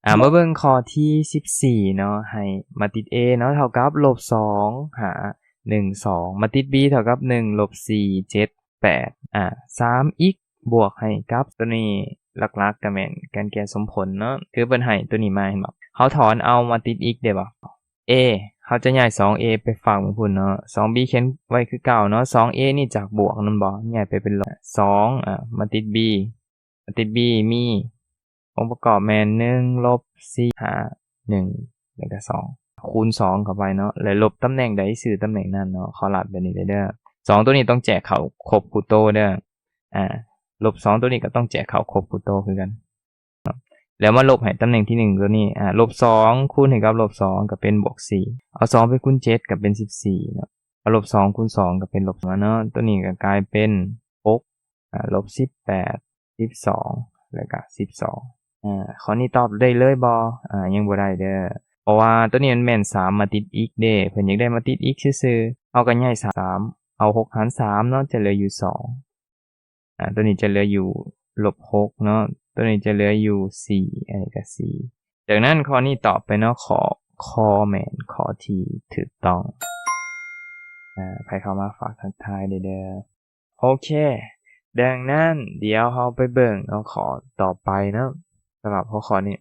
ອ່າ ມາເບິ່ງຂໍ້ທີສິບສີ່ເນາະ ໃຫ້ມາຕິດ A ເນາະ ເທົ່າກັບລົບສອງ ຫາ ໜຶ່ງ ສອງ ມາຕິດ B ເທົ່າກັບ ໜຶ່ງ ລົບສີ່ ເຈັດ ແປດ ອ່າ ສາມ x ບວກໃຫ້ກັບ ຕົວນີ້ຫຼັກໆກໍແມ່ນການແກ້ສົມຜົນເນາະ ຄືເພິ່ນໃຫ້ຕົວນີ້ມາ ເຫັນບໍ່? ເຮົາຖອນເອົາມາຕິດ x ໄດ້ບໍ່? A ເຮົາຈະຍ້າຍສອງ A ໄປຝາກເບິ່ງພຸ້ນເນາະ ສອງ B ຂຽນໄວ້ຄືເກົ່າເນາະ ສອງ A ນີ້ຈາກບວກແມ່ນບໍ່? ຍ້າຍໄປເປັນລົບ ສອງ ອ່າ ມາຕິດ B ມາຕິດ B ມີອົງປະກອບແມ່ນ ໜຶ່ງ ລົບສີ່ ຫາ ໜຶ່ງ ແລ້ວກໍສອງ ຄູນສອງເຂົ້າໄປເນາະ ແລ້ວລົບຕຳແໜ່ງໃດ ຊື່ຕຳແໜ່ງນັ້ນເນາະ ຂໍລາດແບບນີ້ເດີ. ສອງ ຕົວນີ້ຕ້ອງແຈກເຂົ້າຄົບຄູ່ໂຕເດີ ອ່າ ລົບສອງ ຕົວນີ້ກໍຕ້ອງແຈກເຂົ້າຄົບຄູ່ໂຕຄືກັນເນາະ ແລ້ວມາລົບໃຫ້ຕຳແໜ່ງທີໜຶ່ງຕົວນີ້ ອ່າ ລົບສອງ ຄູນໃຫ້ກັບລົບສອງ ກໍເປັນບວກສີ່ ເອົາສອງໄປຄູນເຈັດ ກໍເປັນສິບສີ່ເນາະ ເອົາລົບສອງຄູນສອງ ກໍເປັນລົບສອງເນາະ ຕົວນີ້ກໍກາຍເປັນຫົກ ອ່າ ລົບສິບແປດ ສິບສອງ ແລ້ວກໍສິບສອງ ອ່າ ຂໍ້ນີ້ຕອບໄດ້ເລີຍບໍ່? ອ່າ ຍັງບໍ່ໄດ້ເດີ ເພາະວ່າຕົວນີ້ມັນແມ່ນສາມມາຕິດ x ເດ້ ເພິ່ນຢາກໄດ້ມາຕິດ x ຊື່ໆ ເຮົາກໍຍ້າຍສາມ ເອົາຫົກຫານສາມເນາະ ຈະເຫຼືອຢູ່ສອງ ອ່າ ຕົວນີ້ຈະເຫຼືອຢູ່ລົບຫົກເນາະ ຕົວນີ້ຈະເຫຼືອຢູ່ສີ່ ອັນນີ້ກໍສີ່ ດັ່ງນັ້ນຂໍ້ນີ້ຕອບໄປເນາະ ຂໍ້ ຂໍ້ແມ່ນຂໍ້ທີ່ຖືກຕ້ອງ. ອ່າ ໃຜເຂົ້າມາຝາກທັກທາຍເດີ. ໂອເຄ ດັ່ງນັ້ນດຽວເຮົາໄປເບິ່ງເນາະ ຂໍ້ຕໍ່ໄປເນາະ ສຳລັບຫົວຂໍ້ນີ້